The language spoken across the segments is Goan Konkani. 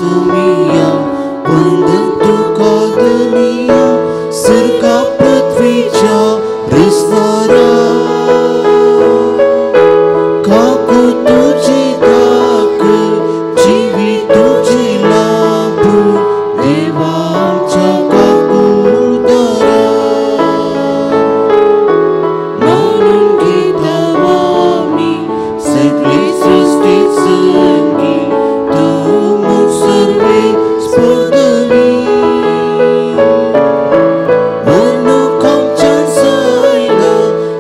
सुमिया वंदन तुका धनिया सर्गा पृथ्वीच्या रसणारा काकू तुझी ताक जीवी तुझी लाभ देवाच्या काकुळदारा मानून घेता आमी सगळी सृष्टी संगी तूं सर्वे स्पर्धवी मनुखांच्या जायना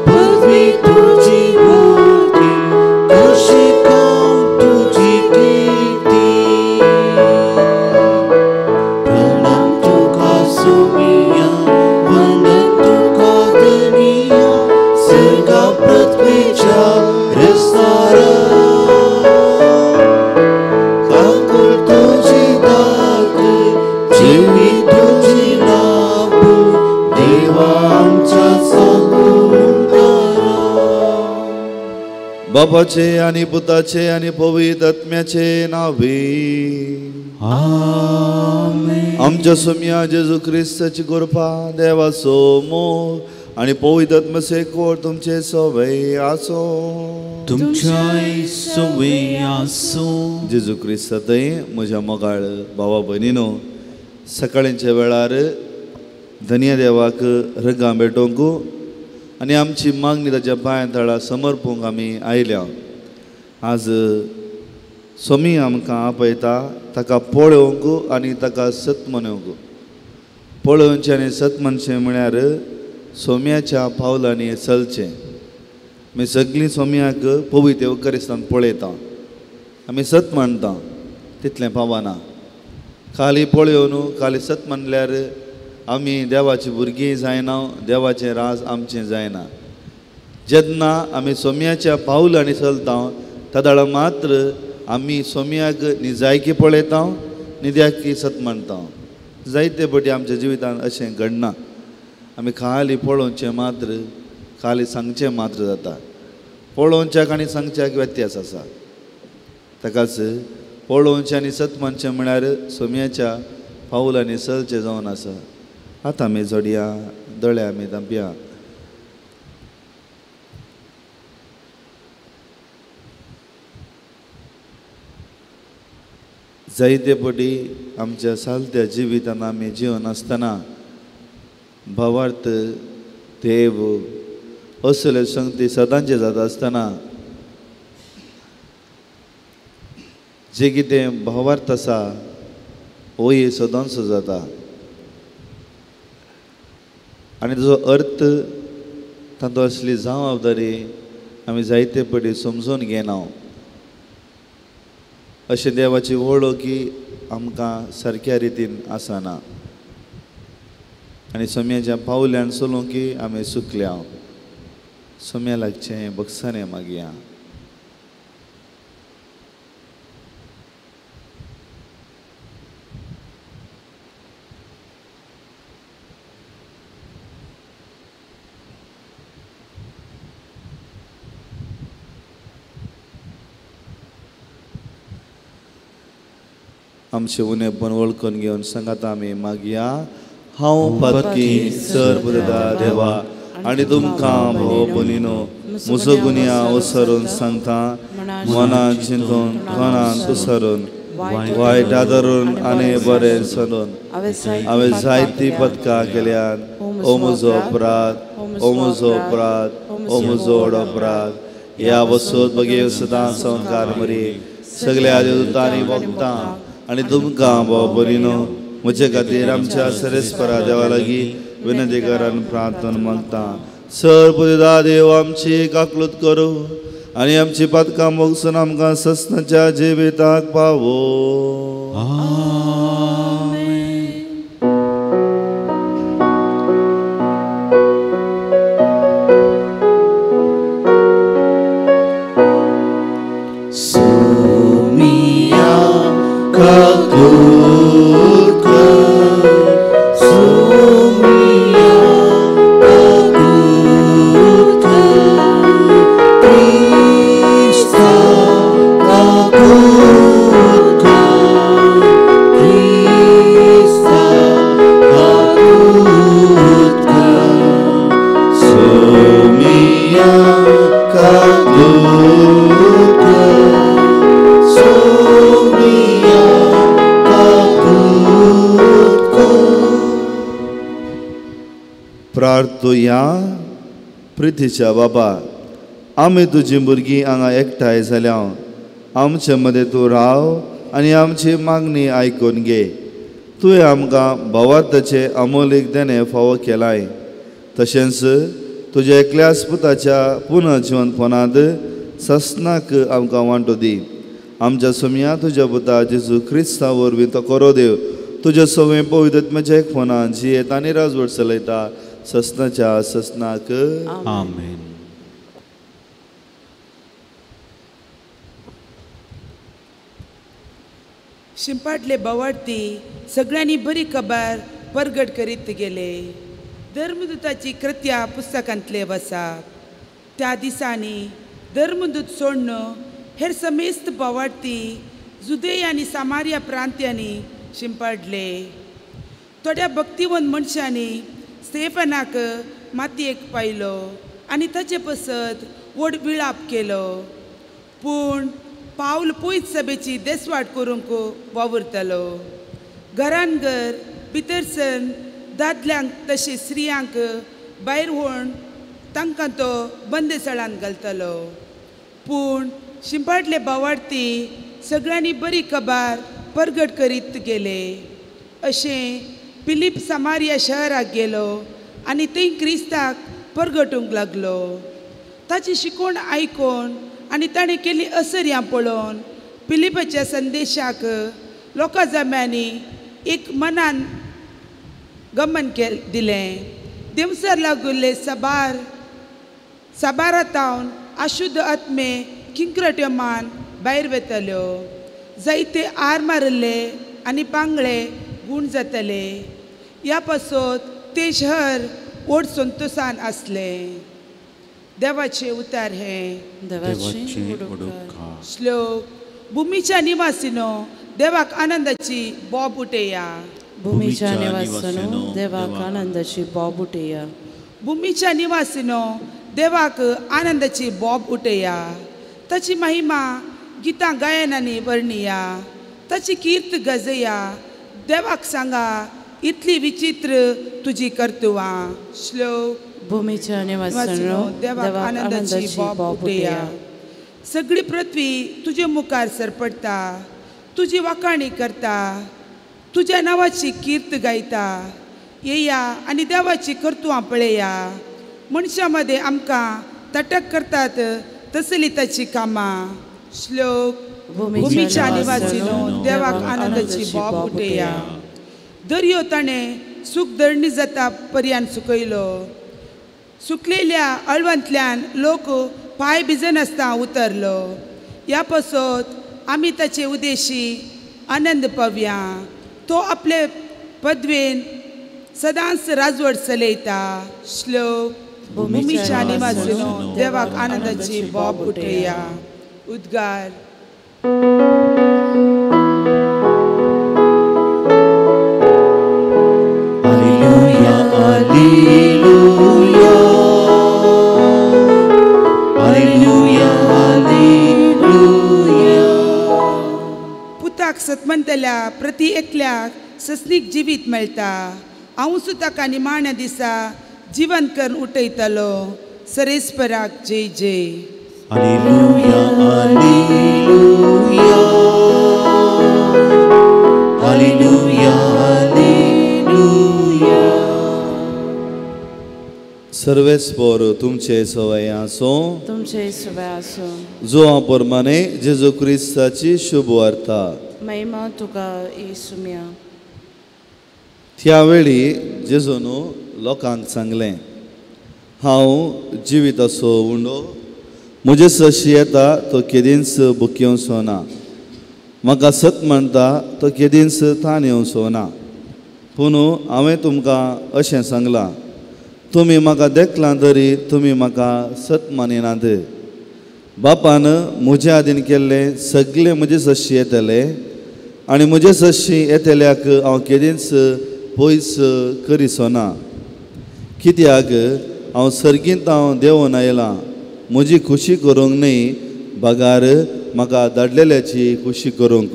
पदवी तुझी होती कशी गाव तुझी कीर्ती प्रणाम तुका सुमिया वंदन तुका धनिया सर्गा पृथ्वीच्या रसणारा काकुळ तुझी ताक जीवी तुझी लाभ देवांच्या सांगुळदारा. बापाचे आणि पुताचे आणि पवित्र आत्म्याचे नावे आमेन. आमच्या सोम्या जेजू क्रिस्ताची कृपा देवाचो मोग आणि पवित्र आत्म्याचो एकवट तुमचे सवय आसो. तुमच्याय सवय आसूं. जेजू क्रिस्तातय म्हज्या मोगाळ भावा भयणीनो, सकाळींच्या वेळार धनिया देवाक रगां भेटोवंक आनी आमची मागणी ताच्या पांया तळा समर्पूंक आमी आयल्या. आज स्वामी आमकां आपयता ताका पळोवंक आनी ताका सत मनोवंक. पळोवचें आनी सत म्हणचें म्हळ्यार सोम्याच्या पावलांनी चलचें. आमी सगळीं सोम्याक पवित्र येवकारिस्तान पळयता, आमी सत मानता, तितलें पावना. खाली पळोवन खाली सत मानल्यार आमी देवाची भुरगीं जायना, देवाचें राज आमचें जायना. जेन्ना आमी सोम्याच्या पावलांनी चलता तेदळा मात्र आमी सोम्याक निजायकी पळयता, निद्याकी सत मानता. जायते पटी आमच्या जिवितांत अशें घडना. आमी खाली पळोवचें मात्र, खाली सांगचें मात्र जाता. पळोवच्याक आनी सांगच्याक व्यत्यास आसा. ताकाच पळोवचें आनी सत मानचें म्हळ्यार सोम्याच्या पावलांनी चलचें जावन आसा. आतां आमी जोडया, दोळे आमी धांपया. जायते पटी आमच्या सालत्या जिवितान आमी जिवन आसतना भावार्थ देव असले संगती सदांचे जाता आसतना जे कितें भावार्थ आसा होय सदांचो जाता आनी ताजो अर्थ तातूंत असली जबाबदारी आमी जायते पटी समजून घेना. अशें देवाची वळखी आमकां सारक्या रितीन आसना आनी सोम्याच्या पावल्यान चलूं की आमी चुकल्या. सोम्या लागचें बक्षाने मागया. आमचे उणेपण वळखून घेवन सांगात आमी मागया. हांव पातकी सर बुद्धा देवा आनी तुमकां भाव भयणीनो म्हजो गुन्यांव ओसरून सांगता, मनान चिंतून मनान तुसरून वायट आदरून आनी बरें सदून हांवें जायतीं पदकां केल्यात. ओ म्हजो अपराध, ओ म्हजो अपराध, ओ म्हजो व्हड अपराध. ह्या वसोत बगेर सदां संवकार मरी सगळ्या देवतांनी भोगता आनी तुमकां भाव भयणीनो म्हजे खातीर आमच्या सरेस्परा देवा लागीं विनंती करान प्रार्थना मागता. सर पुता देव आमची काकलूत करूं आनी आमची पातकां मोगसून आमकां सस्नाच्या जिविताक पावो. सुमिया काकूत कर, सुमिया काकूत कर, क्रिस्ता काकूत कर, सोमिया काबूत कर, सोमिया काबूत कर। प्रार्थुया। प्रितीच्या बाबा, आमी तुजी भुरगीं हांगा एकठांय जाल्या, आमचे मदें तूं राव आनी आमची मागणी आयकून घे। तुवें आमकां भावार्थाचें अमोलीक देणें फावो केलाय, तशेंच तुज्या एकल्याच पुताच्या पुनर्जिवनपणांत ससनाक आमकां वांटो दी। आमच्या सोमया तुज्या पुता जेजू क्रिस्ता वरवीं तो करो देव तुज्या सवंय पवित्र एकपणान जियेत आनी राजवट चलयता ससनाच्या ससनाक आमेन। शिंपाटले बवाडती सगळ्यांनी बरी खबर परगट करीत गेले। धर्मदूताची कृत्या पुस्तकांतले वसा। त्या दिसांनी धर्मदूत सोडण हेर समेस्त बवाडती जुदेय आनी सामारिया प्रांत्यांनी शिंपाडले। थोड्या भक्तिवंत मनशांनी स्टेफनाक मातयेक पायलो आनी ताचे पसत व्हड विळाप केलो। पूण पावल पयत सभेची देसवाट करूंक वावुरतालो। घरान घर भितर सर दादल्यांक तशें स्त्रियांक भायर व्हरून तांकां तो बंदेसाळांत घालतालो। पूण शिंपाटले बावाडती सगळ्यांनी बरी खबर परगट करीत गेले। अशें फिलीप सामारिया शहराक गेलो आनी थंय क्रिस्ताक परगटूंक लागलो। ताची शिकवण आयकून आनी ताणें केल्ली असर्यां पळोवन फिलिपाच्या संदेशाक लोकां जम्यांनी एक मनान गमन दिलें। देवसर लागुल्ले साबार साबारातावन अशुद्ध आत्मे किंक्रट्यो मान भायर वेताल्यो। जायते आर मारिल्ले आनी पांगळे गूण जाताले। ह्या पासत तें शहर व्हड संतोसान आसलें। देवाचे उतार हें। श्लोक। भुमीच्या निवासिनो देवाक आनंदाची बोब उठया। भूमीच्या निवासिनो देवाक आनंदाची बोब उठया। भूमीच्या निवासिनो देवाक आनंदाची बोब उठया। ताची महिमा गितां गायनांनी वर्णिया, ताची कीर्त गजया। देवाक सांगा इतली विचित्र तुजी कर्तुवां। श्लोक। भूमीच्या निवासिनो देवाक आनंदाची बोब उठया। सगळी पृथ्वी तुजे मुखार सरपडटा, तुजी वाखाणी करता, तुज्या नांवाची कीर्त गायता। येया आनी देवाची कर्तुवां पळया। मनशां मदें आमकां तटक करतात तसली ताची कामां। श्लोक। भूमीच्या निवासिनो देवाक आनंदाची बोब उठया। दर्यो ताणें सूख धरणी जाता पर्यान सुकयलो। सुकलेल्या अळवांतल्यान लोक पांय भिजनासतना उतरलो। ह्या पासत आमी ताचे उदेशी आनंद पावया। तो आपले पदवेन सदांच राजवट चलयता। श्लोक। भूमीच्या निवासिनो देवाक आनंदाची बोब उठया। उद्गार। Hallelujah, hallelujah, hallelujah, hallelujah. पुताक सतमंतल्या प्रति एकल्याक ससनीक जिवीत मेळटा। हांव ताका निमाण्या दिसा जिवन करून उठयतलो। सरेस्पराक जय जय। Hallelujah, hallelujah, hallelujah, hallelujah. सर्वेस्पर तुमचे सवय आसूं। तुमचे सवय आसूं। जो प्रमाणे जेजू क्रिस्ताची शुभ वार्ता। महिमा तुका येसुम्या। त्या वेळी जेजून लोकांक सांगलें, हांव जिविताचो उंडो, म्हजे सशी येता तो केदींच भुकेवचो ना, म्हाका सत म्हणटा तो केदींच ताण येवचो ना। पूण हांवें तुमकां अशें सांगलां, तुमी म्हाका देखलां तरी तुमी म्हाका सत मानिनात। बापान म्हज्या आदीन केल्लें सगळें म्हजे सशी येतलें आनी म्हजे सशी येतल्याक हांव केदींच पयस करिसो ना। कित्याक हांव सर्गींत हांव देंवून आयलां म्हजी खुशी करूंक न्ही बगार म्हाका धाडलेल्याची खुशी करूंक.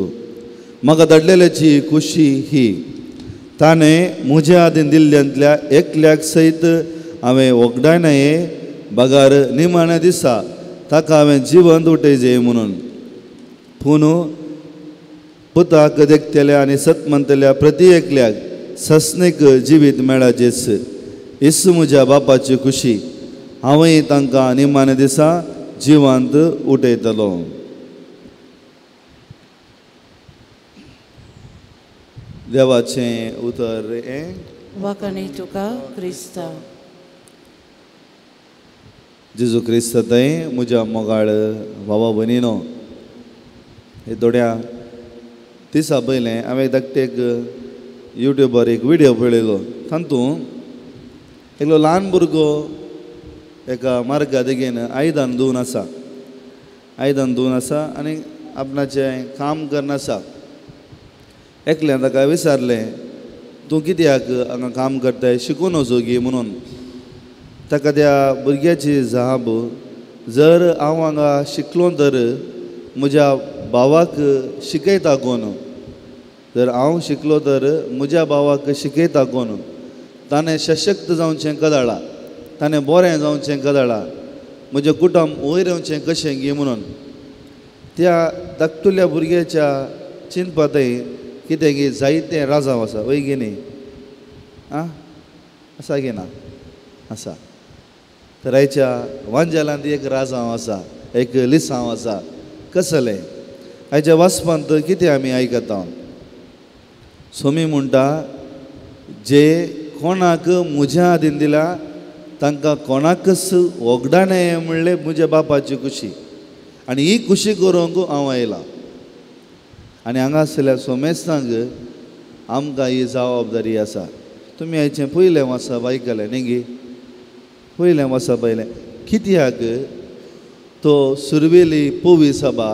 म्हाका धाडलेल्याची खुशी ही ताणें म्हज्या आदीं दिल्ल्यांतल्या एकल्याक सयत हांवें वगडायनाये बगार निमाण्या दिसा ताका हांवें जिवंत उठयजे म्हणून. पूण पुताक देखतल्या आनी सत म्हणटल्या प्रती एकल्याक सस्नीक जिवीत मेळाचेच. इसू म्हज्या बापाची खुशी, हांवूय तांकां निमाण्या दिसा जिवंत उठयतलो. देवाचें उतर हें. वाखाणी तुका क्रिस्ता. जेजू क्रिस्त थंय म्हज्या मोगाळ भावा भयणीनो, हे थोड्या दिसा पयलें हांवें धाकटे एक युट्यूबार एक विडियो पळयलो. तातूंत एकलो ल्हान भुरगो एका मार्गा देगेन आयदन धुवन आसा, आयदन धुवन आसा आनी आपणाचें काम करना आसा. एकल्यान ताका विचारलें, तूं कित्याक हांगा काम करताय, शिकून वचो गी म्हणून. ताका त्या भुरग्याची जाप, जर हांव हांगा शिकलो तर म्हज्या भावाक शिकयता कोण, जर हांव शिकलो तर म्हज्या भावाक शिकयता कोण, ताणें सशक्त जावचें कदळा, ताणें बरें जावचें कदळा, म्हजें कुटुंब वयर येवचें कशें गी म्हणून. त्या धाकटुल्या भुरग्याच्या चिंतपांतय कितें गी जायतें राजांव आसा, वय गी न्ही? आं, आसा गी ना? आसा. तर आयच्या वांजेलांत एक राजांव आसा, एक लिसांव आसा. कसलें? आयच्या वाचपांत कितें आमी आयकता? स्वामी म्हणटा, जे कोणाक म्हज्या आदीन दिला तांकां कोणाकच वगडाणे म्हणलें म्हज्या बापाची खुशी, आनी ही खुशी करूंक हांव आयलां. आनी हांगा आसलेल्या सोमेस्तांक आमकां ही जबाबदारी आसा. तुमी आयचें पयलें वाचप आयकलें न्ही गी? पयलें वाचप आयलें कित्याक तो सुरवेली पवी सभा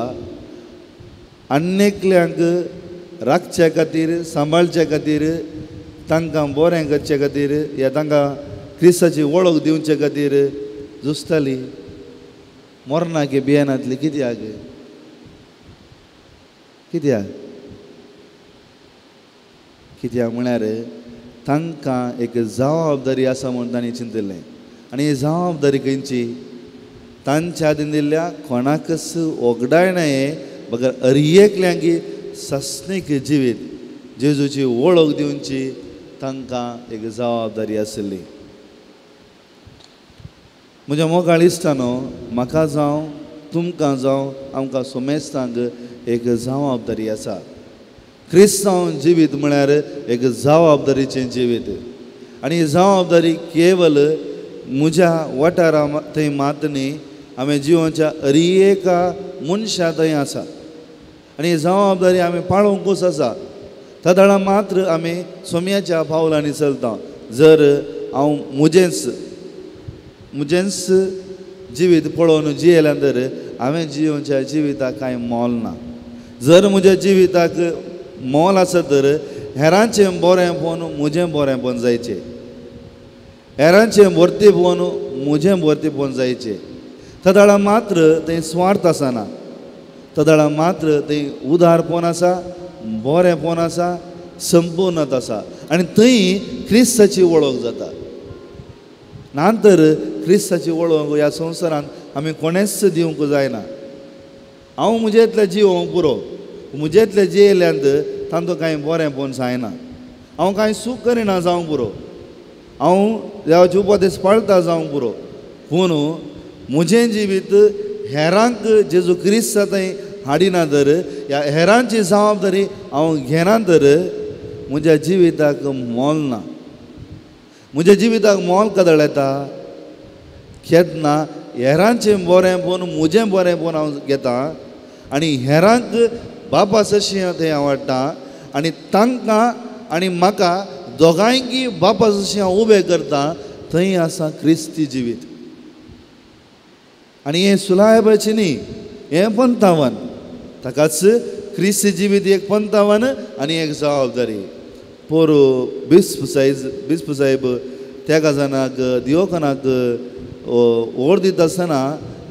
आन्नेकल्यांक राखचे खातीर, सांबाळचे खातीर, तांकां बरें करचे खातीर या तांकां क्रिस्ताची वळख दिवचे खातीर झुजताली. मरणाक भियेनातली. कित्याक? कित्याक? कित्याक म्हळ्यार तांकां एक जबाबदारी आसा म्हूण तांणी चिंतिल्लें. आनी ही जबाबदारी खंयची? तांच्या आदीन दिल्ल्या कोणाकच वगडायनाये बगर अरयेकल्यांकी सस्नीक जिवीत जेजूची वळख दिवची तांकां एक जबाबदारी आशिल्ली. म्हज्या मोगाळ इश्टानो, म्हाका जावं तुमकां जावं आमकां सोमेस्तांक एक जबाबदारी आसा. क्रिस्तांव जिवीत म्हळ्यार एक जबाबदारीचें जिवीत. आनी ही जबाबदारी केवल म्हज्या वाठारा थंय मात न्ही, हांवें जिवनच्या अरी एका मनशा थंय आसा. आनी ही जबाबदारी आमी पाळोवंकूच आसा. तदळा मात्र आमी सोम्याच्या पावलांनी चलता. जर हांव म्हजेंच म्हजेंच जिवीत पळोवन जियेल्यार तर हांवें जिवनच्या जिविताक कांय मोल ना. जर म्हज्या जिविताक मोल आसा तर हेरांचें बरें पळोवन म्हजें बरेंपण जायचें, हेरांचें भरतीपण म्हजें भरतीपण जायचें. तदळा मात्र थंय स्वार्थ आसना, तदळा मात्र थंय उदारपण आसा, बरेंपण आसा, संपूर्णता आसा आनी थंय क्रिस्ताची वळख जाता. ना तर क्रिस्ताची वळख ह्या संवसारांत आमी कोणेंच दिवंक जायना. हांव म्हजेंतलें जिवोवंक पुरो, म्हजेंतलें जियेल्यांत तांचो कांय बरेंपण जायना, हांव कांय सूख करिना जावंक पुरो, हांव देवाचे उपदेश पाळटा जावंक पुरो, पूण म्हजें जिवीत हेरांक जेजू क्रिस्त थंय हाडिना तर ह्या हेरांची जबाबदारी हांव घेना तर म्हज्या जिविताक मोल ना. म्हज्या जिविताक मोल कदळ येता केन्ना हेरांचें बरेंपण म्हजें बरेंपण हांव घेता आनी हेरांक बापा सशी थंय हांव हाडटा आनी तांकां आनी म्हाका दोगांयकी बापा सशी हांव उबें करता, थंय आसा क्रिस्ती जिवीत. आनी हें सुलायबाचें न्ही, हें पंथावन. ताकाच क्रिस्ती जिवीत एक पंथावन आनी एक जबाबदारी. पोरू बिस्प बिस्प साहेब त्या गजानाक दिवकनाक ओड दिता आसतना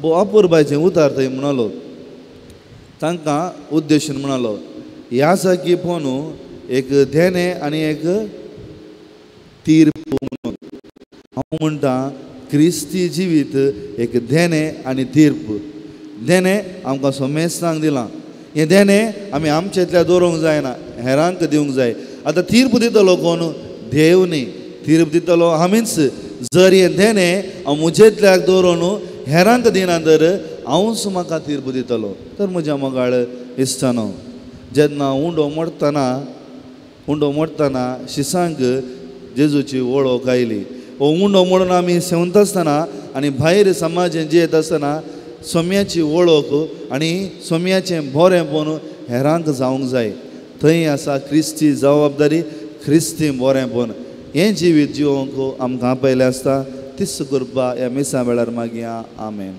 भोव अपुरबायचें उतार थंय म्हणालो, तांकां उद्देशून म्हणालो, ह्या सारकी पोवन एक धेणें आनी एक तीर्प म्हणून. हांव म्हणटा क्रिस्ती जिवीत एक धेणें आनी तीर्प. धेणें आमकां सोमेस्तांक दिलां, हें धेणें आमी आमचेंतल्या दवरूंक जायना, हेरांक दिवंक जाय. आतां तीर्प दितलो कोण? देव न्ही, तीर्प दितलो आमीच. जर हें धेणें हांव म्हजेंतल्याक दवरून हेरांक दिना तर हांवूच म्हाका तीर्प दितलो. तर म्हज्या मोगाळ इश्टानो, जेन्ना उंडो मोडटना शिसांक जेजूची वळख आयली. हो उंडो मोडून आमी सेवंत आसतना आनी भायर समाजान जियेत आसतना सोम्याची वळख आनी सोम्याचें बरें पळोवन हेरांक जावंक जाय. थंय आसा क्रिस्ती जबाबदारी, क्रिस्ती बरें पळोवन हें जिवीत जिवंक आमकां आपयलें आसता. तिस करपा ह्या मिसा वेळार मागीर. आमेन.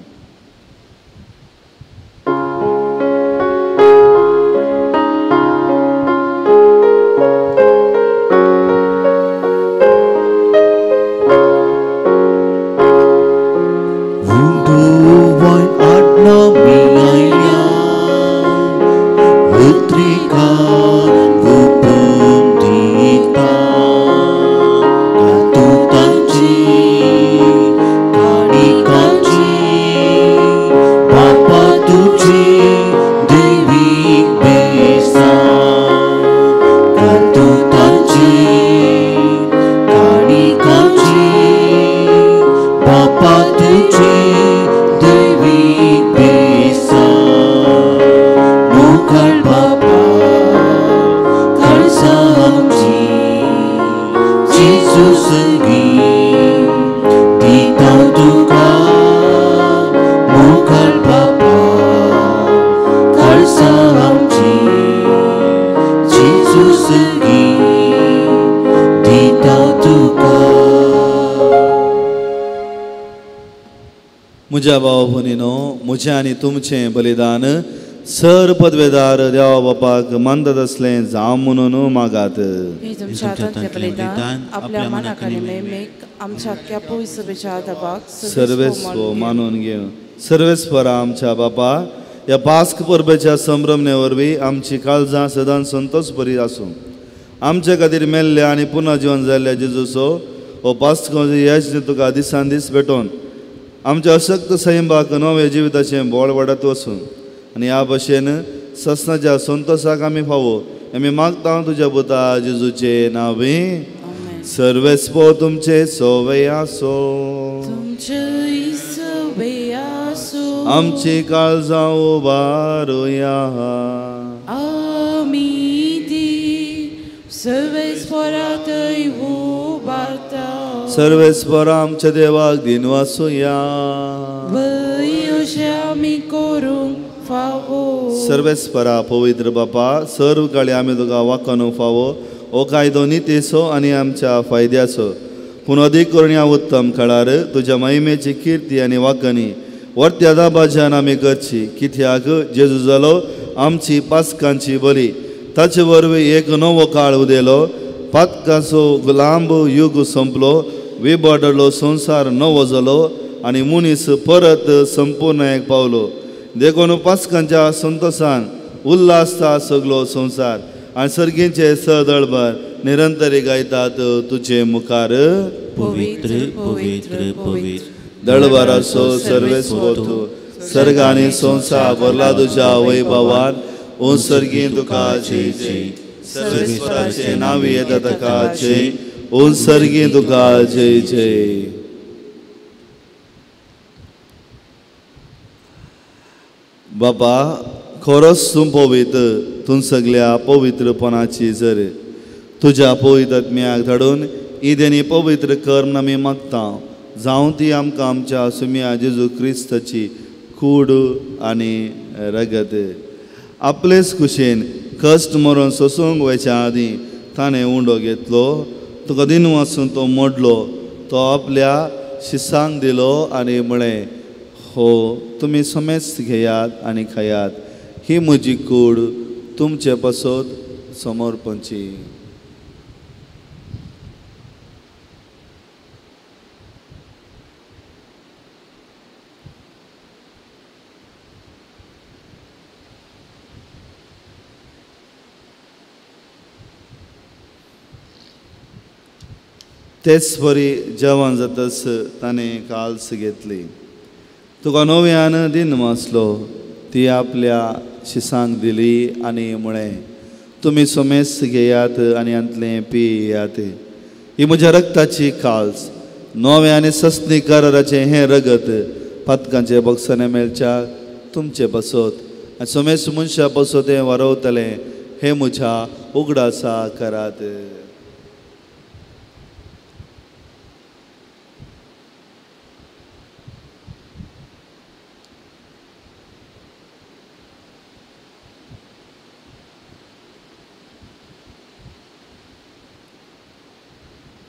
म्हज्या भाव भयणीनो, म्हजें आनी तुमचें बलिदान सर पदवेदार देवा बापाक मानतात आसलें जावं म्हणून मागात. तुमच्या हातांतलें बलिदान आपल्या मनाक आनी मेमेक आमच्या पयसुच्या दबाक सर्वेस्व मानून घेवन. सर्वेस्वरा आमच्या बापा, ह्या पास्क परबेच्या संभ्रमणे वरवीं आमची काळजां सदांच संतोष बरी आसूं. आमचे खातीर मेल्ल्या आनी पुनः जिवन जाल्ल्या जेजूचो हो पास्क यश तुका दिसान दीस भेटोवन आमच्या अशक्त सैंबाक नव्या जिविताचें बोळ वाडत वचून आनी ह्या भशेन ससनाच्या संतोशाक आमी फावो आमी मागता तुज्या पुता जेजूचे नांवे. सर्वेस्पो तुमचे सोवे आसो, आमची काळजां उबारुया. सर्वेस्पर आमच्या देवाक दिनवासुया. सर्वेस्परा पवित्र बापा, सर्व काळी आमी तुका वाकनू फावो हो कायदो नितीचो आनी आमच्या फायद्याचो, पूण अदीक करून ह्या उत्तम काळार तुज्या महिमेची किर्ती आनी वाकणी वर्त्या दाबाज्यान आमी करची. कित्याक जेजू जालो आमची पास्कांची बली, ताचे वरवीं एक नवो काळ उदेलो, पातकाचो लांब युग संपलो, विबडलो संवसार नवो जालो आनी मनीस परत संपूर्णायेक पावलो. देखून पास्कांच्या संतोशान उल्हासता सगलो संवसार आनी सर्गींचे सदळभर निरंतरी गायतात तुजे मुखार. पवित्र पवित्र पवित्र दळभराचो सर्वेस्पर तूं, सर्ग आनी संवसार भरला तुज्या वैभवान. ओ सर्गीं तुका जय जय, सर्वेस्पराचे नांव येता ताका जय. ओ सर्गीं तुका जय जय. बाबा, खरोच तूं पवित्र, तूं सगल्या पवित्रपणाची जर तुज्या पवित्र आत्म्याक धाडून ईदेनी पवित्र कर म्हूण आमी मागता. जावं ती आमकां आमच्या सुम्या जेजू क्रिस्ताची कूड आनी रगत. आपलेच कुशेन कश्ट मरून सोसूंक वयच्या आदीं ताणें उंडो घेतलो, तुका दिन वाचून तो मोडलो, तो आपल्या शिसांक दिलो आनी म्हळें, हो तुमी समेस्त घेयात आनी खायात, ही म्हजी कूड तुमचे पासत समर्पणची. तेच परी जेवण जातच ताणें काल्स घेतली. तुका नव्यान दिन वाचलो, ती आपल्या शिसांक दिली आनी म्हळें, तुमी सोमेस घेयात आनी हांतलें पियात. ही म्हज्या रक्ताची काल्स, नवें आनी सस्नी कराराचें हें रगत पातकांचे बक्षाने मेळच्या तुमचे बसत आनी सोमेस मनशा बसत हें वारवतलें. हें म्हज्या उगडासा करात.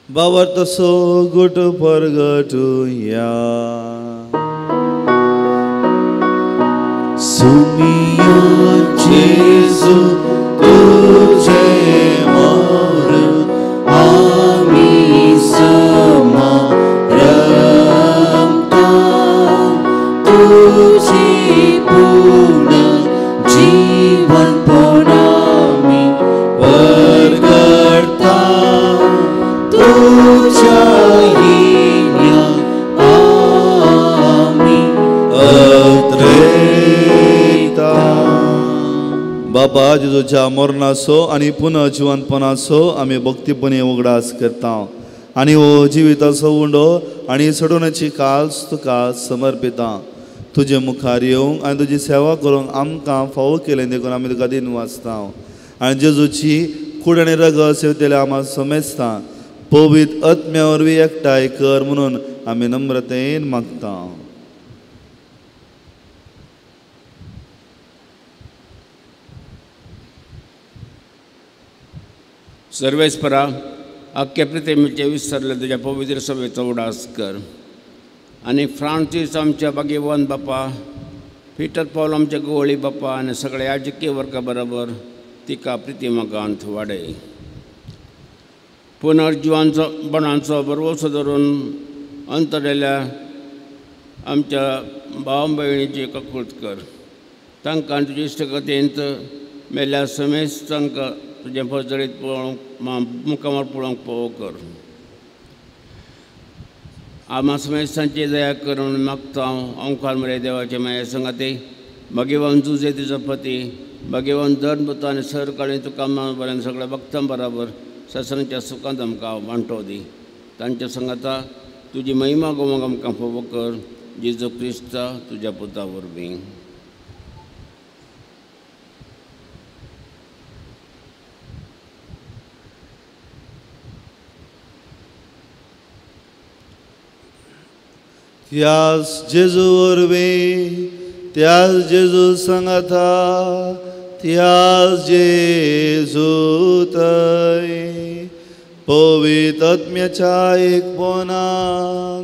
बाबर तसो गुट परगटुया. सुमिया जेजू तुझे मोर आमी समारंभता, तुझी पूर्ण जीवन पोनामी परगटता, तुझ्या हिन्या आमी अत्रेता. बाबा जेजूच्या मरणाचो आनी पुनः जिवंतपणाचो आमी भक्तीपणी उगडास करता आनी हो जिविताचो उंडो आनी सोडोवण्याची काल्स तुका समर्पिता. तुजे मुखार येवंक आनी तुजी सेवा करूंक आमकां फावो केलें देखून आमी तुका दिन वाचता आनी जेजूची कूड आनी रगत सेवतले आमकां समेजता. पवित्र आत्म्या वरवीं एकठांय कर म्हणून आमी नम्रतेन मागता. सर्वेस्परा आख्खे पृथ्वीचे विसरले तुज्या पवित्र सभेचो उडास कर आनी फ्रांसीस आमच्या भाग्यवान बापा, पिटर पावल आमच्या गोवळी बापा आनी सगळ्या याजकीय वर्गा बरोबर तिका प्रितिमाकांत वाडय. पुनर्जिवांचो बणांचो बरवसो धरून अंतरलेल्या आमच्या भाव भयणीची ककूत कर. तांकां तुजे इश्टगतींत मेल्या समेस तांकां तुजें फजळीत पळोवंक मुखामळ पळोवंक पळोव कर. आमा समेस्तांची दया कर म्हणून मागता हांव ओंकार मरे देवाचे माये संगाते भाग्यवान तुजे तुजो पती भाग्यवान धर्म आनी सर काळी तुका बऱ्यान सगळ्या भक्तां बराबर ससरांच्या सुखांत आमकां वांटो दी. तांच्या संगाता तुजी महिमा गोवंक आमकां फोवो कर. जेजू क्रिस्ता तुज्या पुता वरवीं. त्यास जेजू वरवीं, त्यास जेजू सांगाता, त्यास जेजू थंय पवित्र आत्म्याच्या एकपणान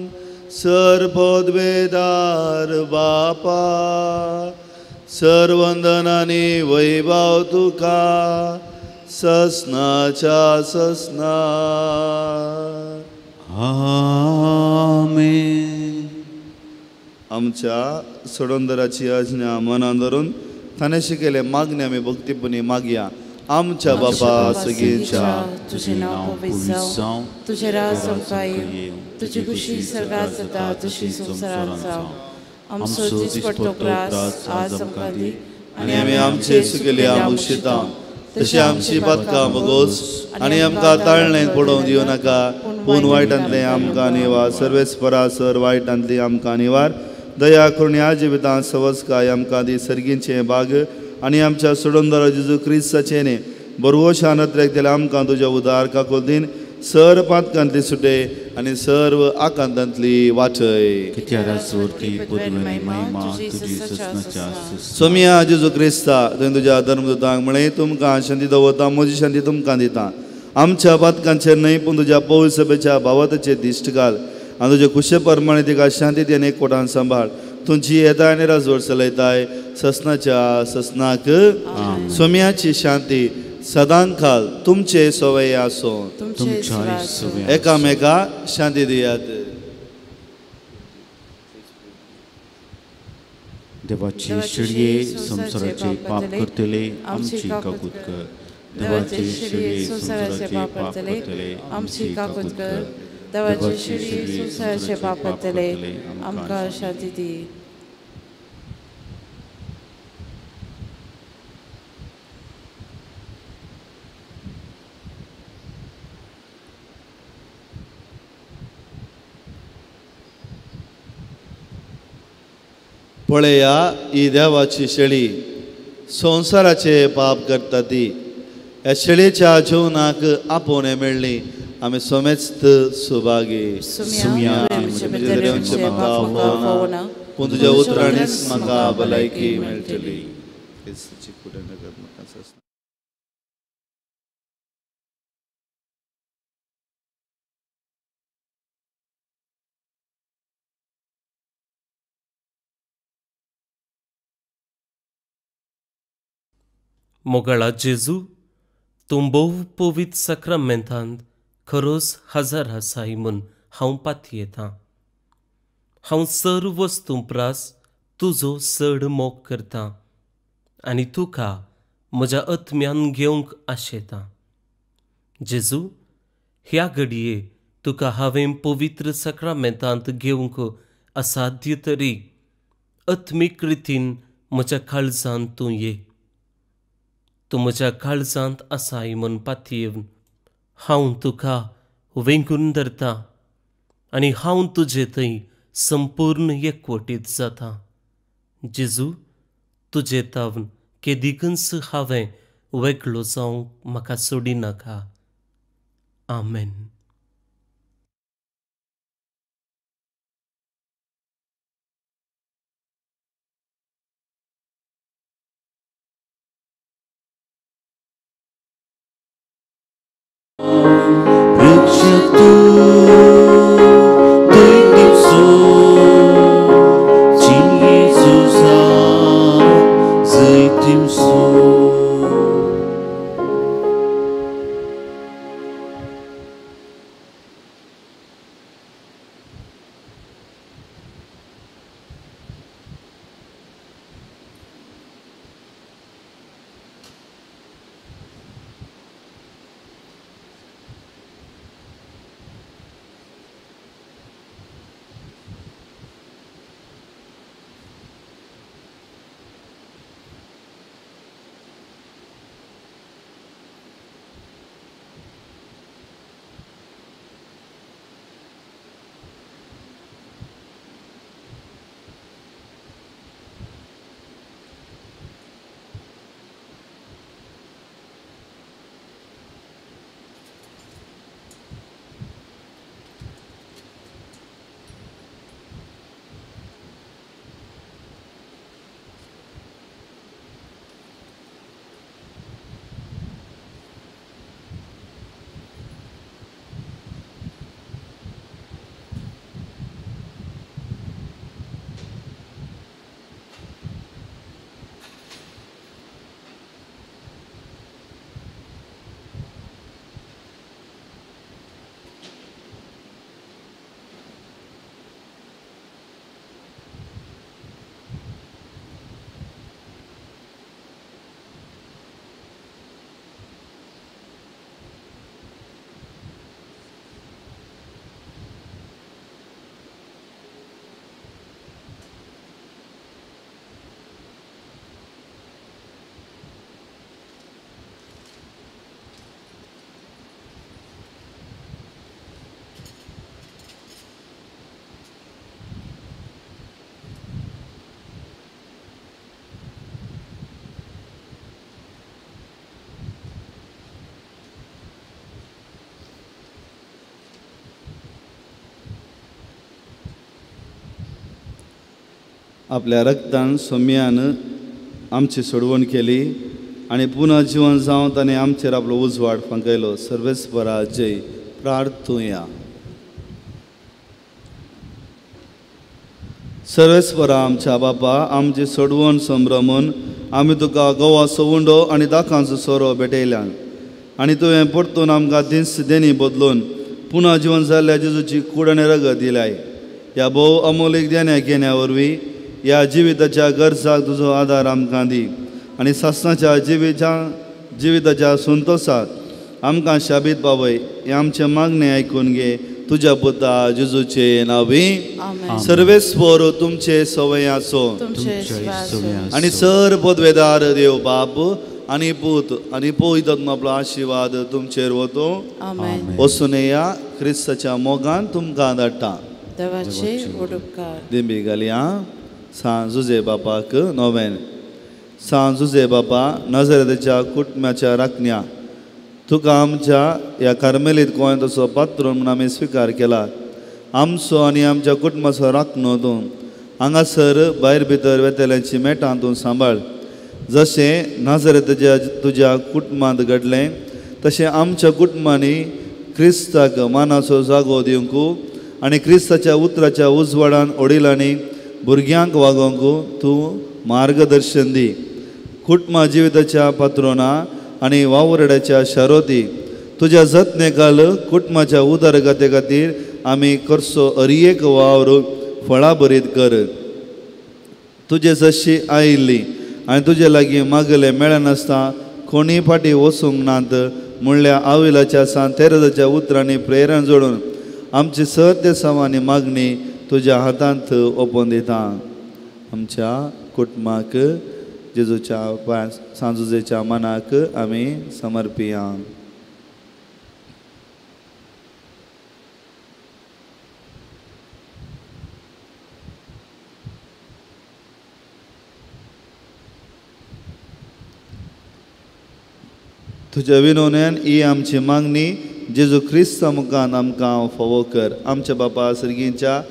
सर्वपदवेदार बापा, सर्वंदनानी वैभव तुका ससनाच्या ससना. आमेन. आमच्या सोडंदराची आज्ञा मनान धरून ताणें शिकयले मागणे आमी भक्तीपणी मागया. आमच्या बापा सगळींच्या तुझे नांव पवित्र जावं, तुझें राज आमकां येवं, तुजी खुशी स्वर्गात जाता तशी संवसारांत जावं. आमचो दिसपट्टो ग्रास आज आमकां दी आनी आमी आमचे चुकिल्ले बक्षिता तशें आमची पातकां बगोस आनी आमकां ताळणेंत पडोवंक दिवं नाका, पूण वायटांतलें आमकां निवार. सर्वेस्परा सर वायटांतली आमकां निवार. दया करून ह्या जिवितांत सवस्काय आमकां दी सर्गींचें भाग आनी आमच्या सोडोंदरा जेजू क्रिस्ताचें न्ही बरवोशा नत्रेक दिल्या आमकां तुज्या उदार काकुळतीन सर पातकांतली सुटे आनी सर्व आकांतांतली वाचय. सोमिया जेजू क्रिस्ता तुवें तुज्या धर्मदूतांक म्हळें, तुमकां शांती दवरता, म्हजी शांती तुमकां दिता. आमच्या पातकांचेर न्हय पूण तुज्या पवित्र सभेच्या भावाताचेर दिश्ट घाल आनी तुजे खुशे प्रमाणे तिका शांती दी आनी एकवटान सांबाळ. तुमची येताय आनी राजवट चलयताय ससनाच्या ससनाक. सोम्याची शांती सदांकाल तुमचे सवय आसूं. एकामेका शांती दियात. देवाची शेळये संवसाराचे पाप करतले आमची काकूत कर. देवाची शेळये संवसाराचे पाप करतले आमची काकूत कर. देवाची शिडी संवसाराचे पाप करतले आमकां शांती दी. पळया ही देवाची शेळी संवसाराचे पाप करता ती. ह्या शेळीच्या जेवणाक आपोवणें मेळ्ळी आमी समेस्त सुभागी. म्हाका पूण तुज्या उतरांनीच म्हाका भलायकी मेळटली. मोगाळा जेजू, तूं भोव पवित्र साक्रामेंतांत खरोच हजर आसाय म्हूण हांव पातयेतां. हांव सर्व वस्तूं प्रास तुजो चड मोग करतां आनी तुका म्हज्या आत्म्यान घेवंक आशेतां. जेजू, ह्या घडये तुका हांवें पवित्र साक्रामेंतांत घेवंक असाध्य तरी आत्मीक रितीन म्हज्या काळजांत तूं ये. तूं म्हज्या काळजांत आसाय म्हूण पातयेवन हांव तुका वेंगून धरतां आनी हांव तुजे थंय संपूर्ण एकवटीत जाता. जेजू, तुजे तावन केदिकूच हांवें वेगळो जावंक म्हाका सोडिनाका. आमेन. आपल्या रक्तान सोम्यान आमची सोडवण केली आनी पुनः जिवन जावन ताणें आमचेर आपलो उजवाड फांकयलो. सर्वेस्परा जय. प्रार्थुया. सर्वेस्परा आमच्या बापा, आमची सोडवण संभ्रमून आमी तुका गोवाचो उंडो आनी दाकांचो सोरो भेटयल्यान आनी तुवें परतून आमकां दीस देणी बदलून पुनः जिवन जाल्ल्या जेजूची कूड आनी रगत दिलाय. ह्या भोव अमोलीक देण्या घेण्या वरवीं ह्या जिविताच्या गरजाक तुजो आदार आमकां दी आनी सासणाच्या जिविताच्या संतोसाक आमकां शाबीत पावय. हें आमचें मागणें आयकून घे तुज्या पुता जेजूचे नांवी। सर्वेस्वर तुमचे सवय आसो आनी सर पदवेदार देव बाप आनी पूत आनी पवित्र आपलो आशिर्वाद तुमचेर वतो। वचून या क्रिस्ताच्या मोगान तुमकां धाडटा। दिंबी घालया सांत जुजे बापाक नोवेन। सांत जुजे बापा नजरेच्या कुटुंबाच्या राखण्या तुका आमच्या ह्या कार्मेलीत गोंयांत तसो पात्रोन म्हूण आमी स्विकार केला। आमचो आनी आमच्या कुटुंबाचो राखणो तूं हांगासर भायर भितर वेतल्यांची मेटां तूं सांबाळ। जशें नाजरेताच्या तुज्या कुटुंबांत घडलें तशें आमच्या कुटुंबांनी क्रिस्ताक मानाचो जागो दिवंक आनी क्रिस्ताच्या उतराच्या उजवाडान वडिलांनी भुरग्यांक वागोवंक तूं मार्गदर्शन दी। कुटुंबा जिविताच्या पात्रोना आनी वावुरड्याच्या शारोती तुज्या जतनेकाल कुटुंबाच्या उदरगते खातीर आमी करचो अरयेक वावर फळाभरीत कर। तुजे जशी आयिल्ली आनी तुजे लागीं मागले मेळनासतना कोणीय फाटीं वचूंक नात म्हणल्यार आविलाच्या सांत तेरेजाच्या उतरांनी प्रेरणा जोडून आमची सत्य सवानी मागणी तुज्या हातांत ओपून दिता। आमच्या कुटुंबाक जेजूच्या सांत जुजेच्या मनाक आमी समर्पिया। तुज्या विनोन्यान ही आमची मागणी जेजू क्रिस्ता मुखान आमकां फावो कर। आमच्या बापा सर्गींच्या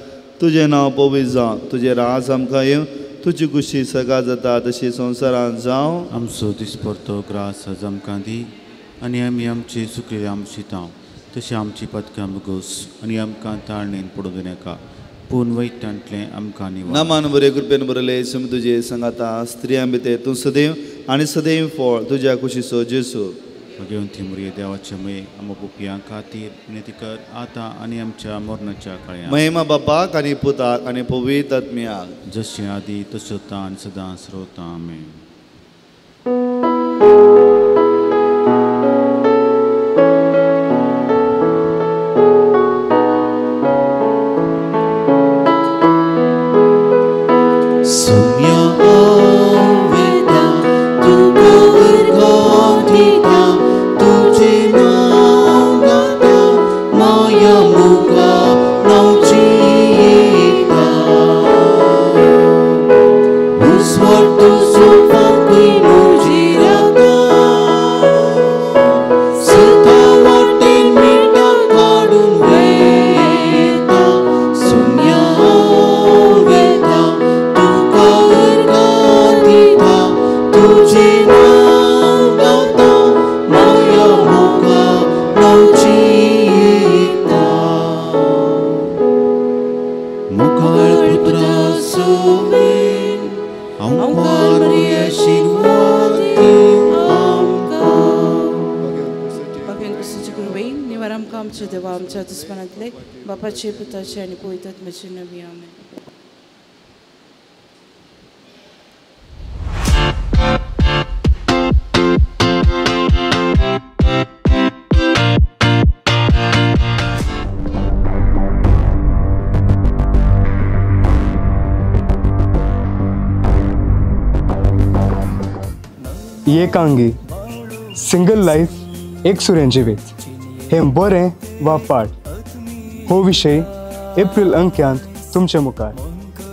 तुजें नांव पवित्र जावं, तुजें राज आमकां येवं, तुजी खुशी सगळा जाता तशी संवसारांत जावं। आमचो दिसपडतो ग्रास आज आमकां दी आनी आमी आमची चुकलेली आमची तांव तशें आमची पदकां मुगोस आनी आमकां ताळणेन पडूं दिनाका पूण वैटांतलें आमकां निवार। नामान बरे कृपेन बरले सम तुजे सांगाता स्त्रियां भितर तूं सदैव आनी सदैव फळ तुज्या कुशीचो जेजू। भगवंती मुरये देवाचे मये आमकां पोपयां खातीर विनंती कर आतां आनी आमच्या मरणाच्या काळांत। महिमा बापाक आनी पुताक आनी पवित्र आत्म्याक, जशें आदी तशें आतां आनी सदां सर्वता। आमेन। बापाचे पुताचे आनी पवित्र आत्म्याचे नांवान आमेन। एकांगी सिंगल लायफ एक सुरें जिवीत हें बरें वा फाट हो विशय एप्रिल अंक्यांत तुमचे मुखार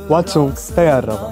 वाचूंक तयार रावा।